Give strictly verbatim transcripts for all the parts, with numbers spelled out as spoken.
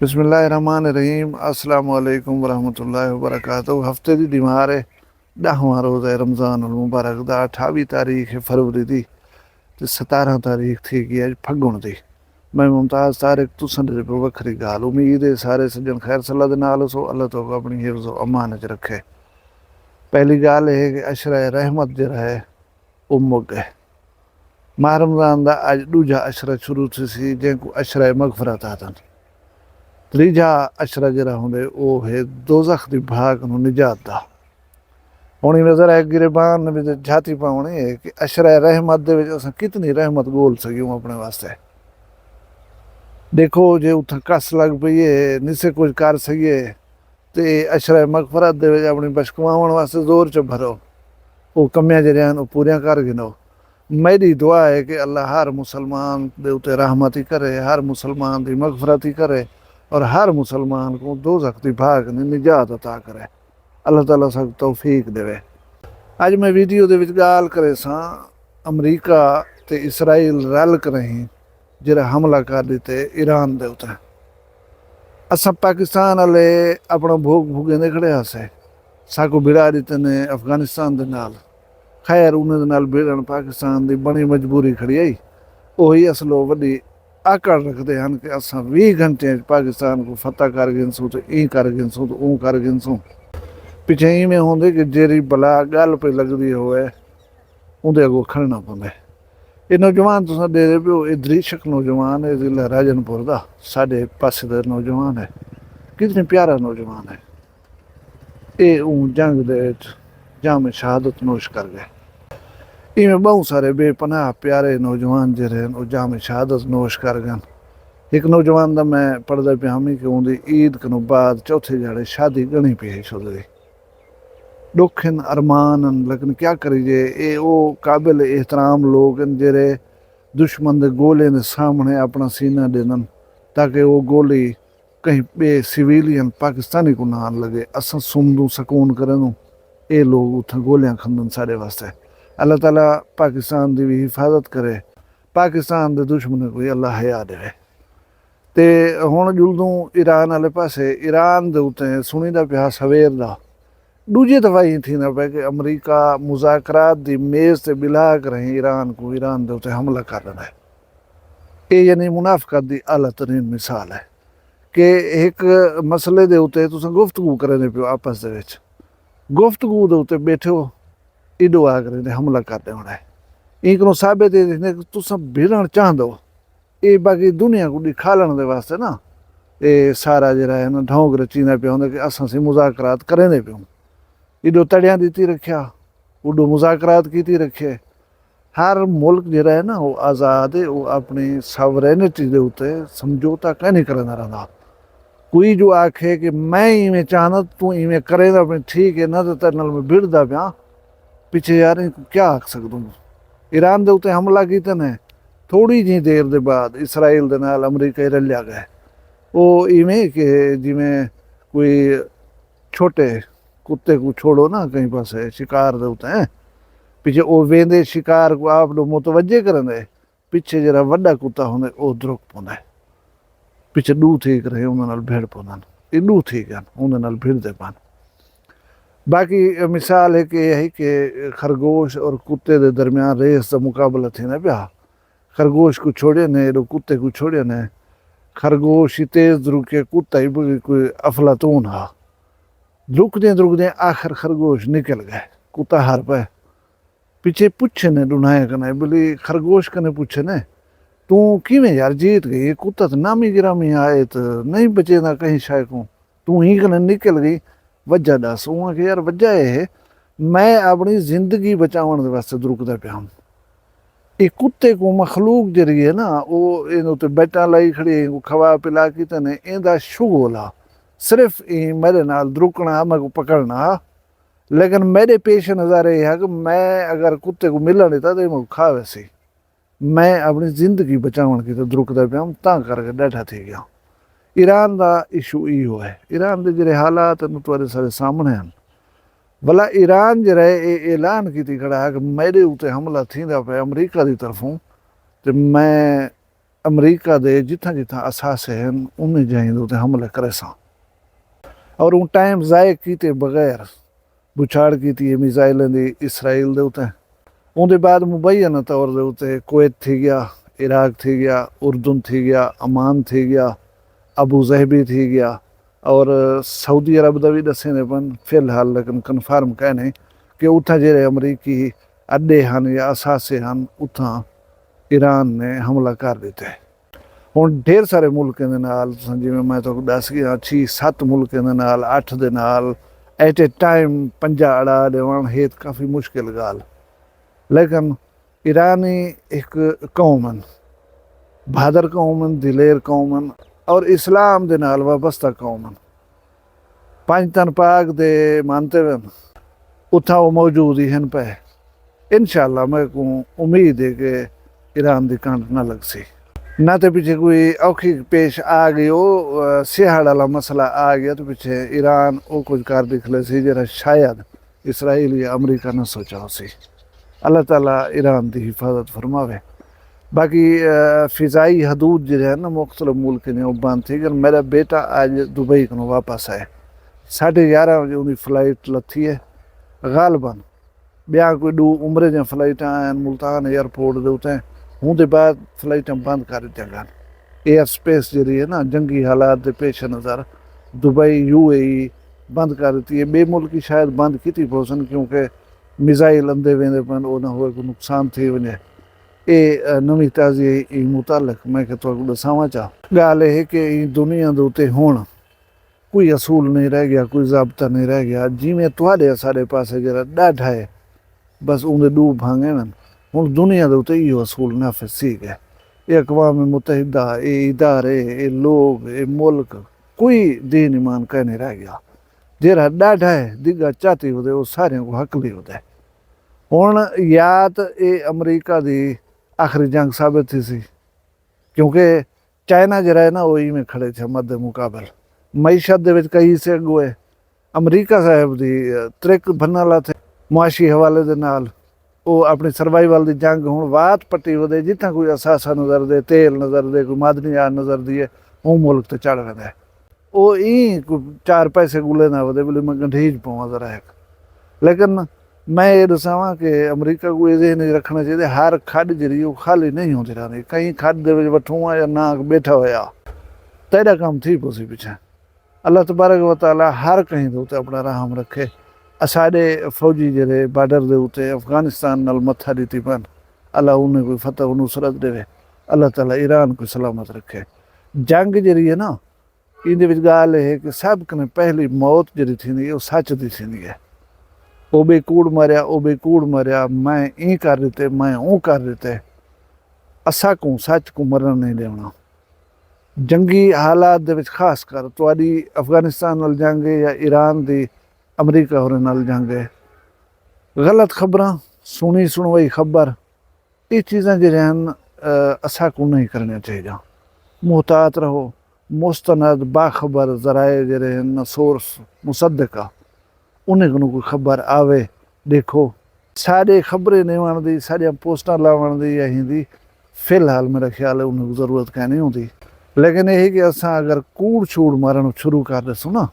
بسم اللہ الرحمن الرحیم۔ السلام علیکم ورحمۃ اللہ وبرکاتہ۔ ہفتے دی ݙیوار ہے، ݙاہواں روزہ ہے رمضان المبارک دا، اٹھاوی تاریخ ہے فروری دی تے ستارہ تاریخ تھی ڳئی اڄ پھڳݨ دی۔ میں ممتاز طارق، تساں ݙیہدے پئے وکھری ڳالھ۔ امید ہے سارے سڄݨ خیر صلاح دے نال ہوسو، اللہ تہاکوں اپݨی حفظ و امان اچ رکھے۔ پہلی ڳالھ اے ہے کہ عشرہ رحمت جیڑھا ہے، او مک ڳئے۔ ماہ رمضان دا اڄ ݙوجھا عشرہ شروع تھیسی، جینکوں عشرہ مغفرت آہدن۔ تریجھا عشرہ جیڑھا ہوندے، او ہے دوزخ دی بھاہ کنوں نجات دا۔ ہݨ ایویں ذرا گریبان وچ جھاتی پاوݨی ہے کہ عشرہ رحمت دے وچ اساں کتنی رحمت ڳول سڳیوں اپݨے واسطے۔ ݙیکھو، جے اتھاں کس لڳ پئی ہے، نسے کجھ کر سڳیے، تے عشرہ مغفرت دے وچ اپݨی بخشواوݨ واسطے زور چ بھرو۔ او کمیاں جیڑھیاں ہن، او پوریاں کر گھنو۔ میݙی دعا ہے کہ اللہ ہر مسلمان دے اتے رحمت ہی کرے، ہر مسلمان دی مغفرت ہی کرے، اور ہر مسلمان کوں دوزخ دی بھاہ کنوں نجات عطا کرے۔ اللہ تعالیٰ ساکوں توفیق ݙیوے۔ اڄ میں ویڈیو دے وچ ڳالھ کریساں امریکہ تے اسرائیل رل کریہیں جیڑھا حملہ کر ݙتے ایران دے اتے۔ اساں پاکستان آلے اپݨا بھوڳ بھڳیندے کھڑے ہاسے، ساکوں بھڑا ݙتے نے افغانستان دے نال۔ خیر، انہیں دے نال بھڑݨ پاکستان دی بݨی مجبوری کھڑی ہئی۔ اوہی اصلوں وݙی آکڑ رکھدے ہن کہ اساں ویہہ گھنٹیاں اچ پاکستان کوں فتح کر گھنسوں تے ایں کر گھنسوں تے اوں کر گھنسوں۔ پچھے ایویں ہوندے کہ جیڑھی بلا ڳل پئی لڳدی ہووے، اوندے اڳوں کھڑݨا پوندے۔ اے نوجوان تساں ݙیہدے پئے ہو، اے دریشک نوجوان ہے، ضلع راجن پور دا، ساݙے پاسے دا نوجوان ہے، کتنی پیارا نوجوان ہے۔ اے اوں جنگ دے وچ جام شہادت نوش کر ڳئے۔ ایویں ٻہوں سارے بے پناہ پیارے نوجوان جیڑھے ہن، او جام شہادت نوش کر ڳئن۔ ہک نوجوان دا میں پڑھدا پیا ہمی کہ اوندی عید کنوں بعد چوتھے ڄہاڑے شادی ڳݨی پئی ہئی سودھری۔ ݙکھ ہن، ارمان ہن، لیکن کیا کریجے، اے او قابل احترام لوک ہن جیڑھے دشمن دے گولیاں دے سامݨے اپݨا سینہ ݙیندن تاکہ او گولی کہیں ٻئے سویلین پاکستانی کوں نہ لڳے۔ اساں سمدوں، سکون کریندوں، اے لوک اتھاں گولیاں کھندن ساݙے واسطے۔ اللہ تعالیٰ پاکستان دی وی حفاظت کرے، پاکستان دے دشمنیں کوں وی اللہ حیا ݙیوے۔ تے ہݨ ڄلدوں ایران آلے پاسے، ایران دے اتے سݨیدا پیا سویر دا ݙوجھی دفعہ ایں تھیندا پئے کہ امریکہ مذاکرات دی میز تے ٻلھا کریہیں ایران کوں، ایران دے اتے حملہ کر ݙیندے۔ اے یعنی منافقت دی اعلیٰ ترین مثال ہے کہ ہک مسئلے دے اتے تساں گفتگو کریندے پئے ہو آپس دے وچ، گفتگو دے اتے ٻیٹھے ہو، ایݙو آ کریندے حملہ کر ݙیوݨا ہے۔ ایں کنوں ثابت اے تھیندے کہ تساں بھڑݨ چاہندے ہو۔ اے باقی دنیا کوں ݙکھالݨ دے واسطے نا، اے سارا جیڑھا ہے نا ڈھونگ رچیندا پیا ہوندا کہ اساں سی مذاکرات کریندے پئے ہوں۔ ایݙو تڑیاں ݙتی رکھیا، اوݙو مذاکرات کیتی رکھے۔ ہر ملک جیڑھا ہے نا، او آزاد ہے، او اپݨی ساورینٹی دے اتے سمجھوتہ کائنی کریندا رہندا۔ کوئی جو آکھے کہ میں ایویں چاہنداں، توں ایویں کریندا پئیں، ٹھیک ہے، نہ تاں تیݙے نال میں بھڑدا پیاں۔ پچھے یار، اینکوں کیا آکھ سڳدوں؟ ایران دے اتے حملہ کیتے نے، تھوڑی جہیں دیر دے بعد اسرائیل دے نال امریکہ ہی رلیا ڳئے۔ او ایویں کہ جیویں کوئی چھوٹے کتے کوں چھوڑو نا کہیں پاسے شکار دے اتے، پچھے او ویندے شکار کوں آپ ݙو متوجہ کریندے، پچھے جیڑھا وݙا کتا ہوندے، او درک پوندے۔ پچھے ݙو تھی کرے اوندے نال بھڑ پوندن۔ اے ݙو تھی ڳئن، اوندے نال بھڑدے پن۔ باقی مثال ہک اے ہے کہ خرگوش اور کتے دے درمیان ریس دا مقابلہ تھیندا پیا۔ خرگوش کوں چھوڑے نے، ایݙو کتے کوں چھوڑے نے۔ خرگوش ہی تیز درکے، کتا ہی کوئی افلاطون ہا۔ درکدیں درکدیں آخر خرگوش نکل ڳئے، کتا ہار پئے۔ پچھے پچھے نے ݙنہائے کنے، بھلی خرگوش کنے پچھے نے، توں کیویں یار جیت ڳئی؟ کتا تاں نامی گرامی ہا، اے تاں نہیں بچیندا کہیں شے کوں، توں ایں کنے نکل ڳئی، وجہ ݙس۔ اوں آکھیا، یار، وجہ اے ہے، میں اپݨی زندگی بچاوݨ دے واسطے درکدا پیا ہم۔ اے کتے کوں مخلوق جیڑھی ہے نا، او ایندے اتے بیٹاں لائی کھڑی ہے، اینکوں کھوا پلا کیتے نے، ایندا شغل ہا۔ صرف ایں میݙے نال درکݨا ہا، میکوں پکڑݨا ہا۔ لیکن میݙے پیش نظر اے ہا کہ میں اگر کتے کوں ملݨ ݙتا تاں اے میکوں کھا ویسی۔ میں اپݨی زندگی بچاوݨ کیتے درکدا پیام، تاں کر کے ݙاڈھا تھی ڳیام۔ ایران دا ایشو ایہو ہے۔ ایران دے جیڑھے حالات ہن، او تہاݙے سارے سامݨے ہن۔ ولا ایران جیڑھا ہے، اے اعلان کیتی کھڑا ہے کہ میݙے اتے حملہ تھیندا پئے امریکہ دی طرفوں، تے میں امریکہ دے جتھاں جتھاں اثاثے ہن، انہیں جائیں دے اتے حملے کریساں۔ اور اوں ٹائم ضائع کیتے بغیر بچھاڑ کیتی ہے میزائلیں دی اسرائیل دے اتے۔ اوں دے بعد مبینہ طور دے اتے کویت تھی گیا، عراق تھی گیا، اردن تھی گیا، عمان تھی گیا، ابو ظہبی تھی گیا، اور سعودی عرب دا وی ݙسیندے پن فی الحال، لیکن کنفرم کائنی کہ اتھاں جیڑھے امریکی اݙے ہن یا اثاثے ہن، اتھاں ایران نے حملہ کر ݙتے۔ ہݨ ڈھیر سارے ملکیں دے نال، تساں جیویں میں تہاکوں ݙس ڳیا، چھی ست ملکیں دے نال، اٹھ دے نال ایٹ اے ٹائم پنجا اڑا ݙیوݨ ہے کافی مشکل ڳالھ۔ لیکن ایرانی ہک قوم ہن، بہادر قوم ہن، دلیر قوم ہن، اور اسلام دے نال وابستہ قوم ہن۔ پنج تن پاک دے مانتے وین، اتھاں او موجود ہی ہن پئے۔ انشاءاللہ میکوں امید ہے کہ ایران دی کنڈ نہ لڳسی۔ نہ تے پچھے کوئی اوکھی پیش آ ڳئی، او سیاہڑ والا مسئلہ آ ڳیا تے پچھے ایران او کجھ کر ݙکھلیسی جیڑھا شاید اسرائیل یا امریکہ نہ سوچا ہوسی۔ اللہ تعالیٰ ایران دی حفاظت فرماوے۔ باقی فضائی حدود جیڑھے ہن نا مختلف ملکیں دے، او بند تھی ڳئن۔ میݙا بیٹا اڄ دبئی کنوں واپس آئے، ساڈھے یارہاں وڄے اوندی فلائٹ لتھی ہے۔ غالباً ٻیاں کوئی ݙو عمرے دیاں فلائٹاں آئن ملتان ایئرپورٹ دے اتے، ہوندے بعد فلائٹاں بند کر ݙتیاں ڳئن۔ ایئر سپیس جیڑھی ہے نا، جنگی حالات دے پیش نظر دبئی، یو اے ای، بند کر ݙتی ہے۔ ٻئے ملک وی شاید بند کیتی پوسن، کیونکہ میزائل اندے ویندے پن، او نہ ہوئے کوئی نقصان تھی ونڄے۔ اے نویں تازی ایں متعلق میں کہ تہاکوں ݙساواں چا۔ ڳالھ اے ہے کہ ایں دنیا دے اتے ہݨ کوئی اصول نہیں رہ ڳیا، کوئی ضابطہ نہیں رہ ڳیا۔ جیویں تہاݙے اساݙے پاسے جیڑھا ݙاڈھا ہے، بس اوندے ݙو بھانگے ہن۔ ہݨ دنیا دے اتے ایہو اصول نافذ تھی ڳئے۔ اے اقوام متحدہ، اے ادارے، اے لوگ، اے ملک، کوئی دین ایمان کائنی رہ ڳیا۔ جیڑھا ݙاڈھا ہے، ݙگھا چاتی ودے، او ساریاں کوں ہکلی ودے۔ ہݨ یا تاں اے امریکہ دی آخری جنگ ثابت تھیسی، کیونکہ چائنا جیڑھا ہے نا، او ایویں کھڑے تھیا مد مقابل۔ معیشت دے وچ کہیں حصے اڳوں ہے۔ امریکہ صاحب دی ترک بھنݨ والا تھے معاشی حوالے دے نال۔ او اپݨی سروائیول دی جنگ ہݨ وات پٹی ودے، جتھاں کوئی اثاثہ نظر دے، تیل نظر دے، کوئی معدنیات نظر دی ہے، اوں ملک تے چڑھ ویندے۔ او ایں کوئی چار پیسے ڳلیندا ودے، ٻلے میں گنڈھیج پواں ذرا ہک۔ لیکن میں اے ݙساواں کہ امریکہ کوں اے ذہن وچ رکھݨا چاہیدے، ہر کھݙ جیڑھی او خالی نہیں ہوندی رہندی۔ کہیں کھݙ دے وچ وٹھوں آ یا نہ ٻیٹھا ہویا، تیݙا کم تھی پوسی پچھے۔ اللہ تبارک و تعالیٰ ہر کہیں دے اتے اپݨا رحم رکھے۔ اساݙے فوجی جیڑھے بارڈر دے اتے افغانستان نال متھا ݙتی پن، اللہ انہیں کوئی فتح و نصرت ݙیوے۔ اللہ تعالیٰ ایران کوں سلامت رکھے۔ جنگ جیڑھی ہے نا، ایندے وچ ڳالھ اے ہے کہ سب کنیں پہلی موت جیڑھی تھیندی ہے، او سچ دی تھیندی ہے۔ او ٻئے کوڑ ماریا، او ٻئے کوڑ ماریا، میں ایں کر ݙتے، میں اوں کر ݙتے۔ اساکوں سچ کوں مرݨ نہیں ݙیوݨا۔ جنگی حالات دے وچ خاص کر تہاݙی افغانستان نال جنگ ہے یا ایران دی امریکہ ہوریں نال جنگ ہے، غلط خبراں، سݨی سݨوائی خبر، اے چیزاں جیڑھیاں ہن، آ، اساکوں نہیں کرݨیاں چاہیدیاں۔ محتاط رہو، مستند باخبر ذرائع جیڑھے ہن، سورس مصدقہ، انہیں کنوں کوئی خبر آوے، ݙیکھو۔ ساݙے خبریں ݙیوݨ دی، ساݙیاں پوسٹاں لاوݨ دی یا ہیندی، فی الحال میݙا خیال ہے انہیں کوں ضرورت کائنی ہوندی۔ لیکن اے ہے کہ اساں اگر کوڑ شوڑ مارݨ شروع کر ݙیسوں نا،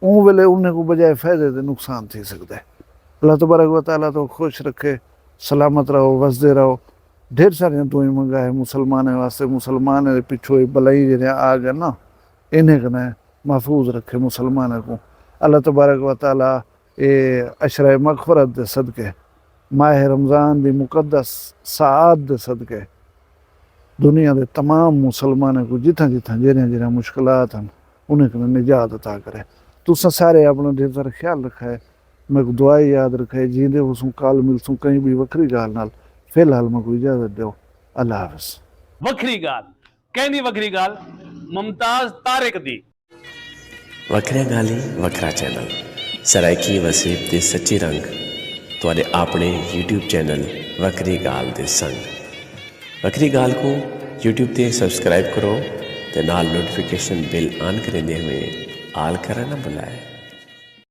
اوں ویلے انہیں کوں بجائے فائدے دے نقصان تھی سڳدے۔ اللہ تبارک و تعالیٰ تہاکوں خوش رکھے، سلامت رہو، وسدے رہو۔ ڈھیر ساریاں دعائیں منگا ہے مسلمانیں واسطے، مسلمانیں دے پچھوں اے بلائیں جیڑھیاں آ ڳئن نا، انہیں کنیں محفوظ رکھے مسلمانیں کوں۔ اللہ تبارک و تعالیٰ اے عشرہ مغفرت دے صدقے، ماہ رمضان دی مقدس ساعات دے صدقے دنیا دے تمام مسلمانیں کوں جتھاں جتھاں جیڑھیاں جیڑھیاں مشکلات ہن، انہیں کنوں نجات عطا کرے۔ تساں سارے اپݨا ڈھیر سارا خیال رکھائے، میکوں دعا یاد رکھائے، جیندے ہوسوں کال ملسوں کہیں ٻئی وکھری ڳالھ نال۔ فی الحال میکوں اجازت ݙیو، اللہ حافظ۔ وکھری ڳالھ، کیندی وکھری ڳالھ؟ ممتاز طارق دی۔ وکھریاں ڳالھیں، وکھرا چینل، سرائیکی وسیب دے سچے رنگ، تہاݙے آپݨے یوٹیوب چینل وکھری ڳالھ دے سنگ۔ وکھری ڳالھ کوں یوٹیوب تے سبسکرائب کرو تے نال نوٹیفیکیشن بیل آن کریندے ہوئیں آل کرݨ نہ بھلائے۔